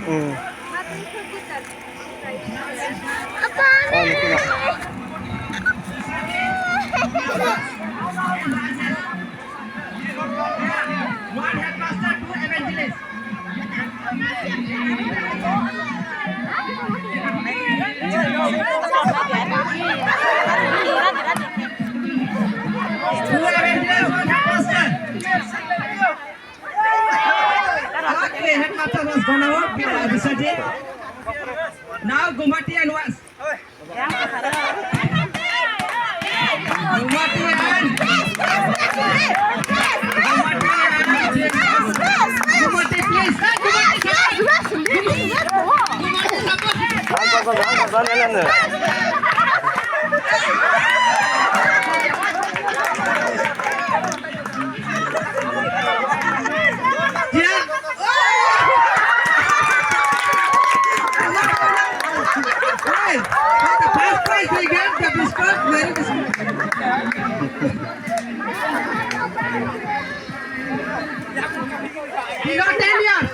Umm. Aw nakinah. Now Gumati and was. Gumati and Gumati, please. Hey, for the first prize we get the biscuit, very biscuit. Below 10 years.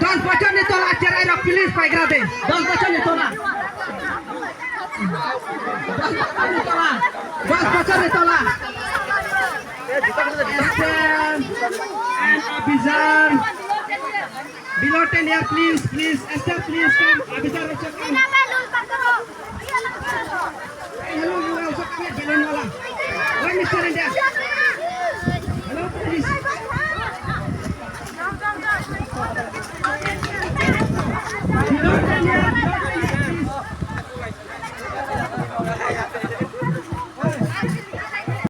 দশ বছর নি তোলা চেরাই rock please পাইগ্রা দে দশ বছর নি তোলা দশ বছর নি তোলা দশ বছর নি তোলা and Abizar below 10 year please please Esther please come Abizar also come hey, hello you also come here balloon wala why Mr. India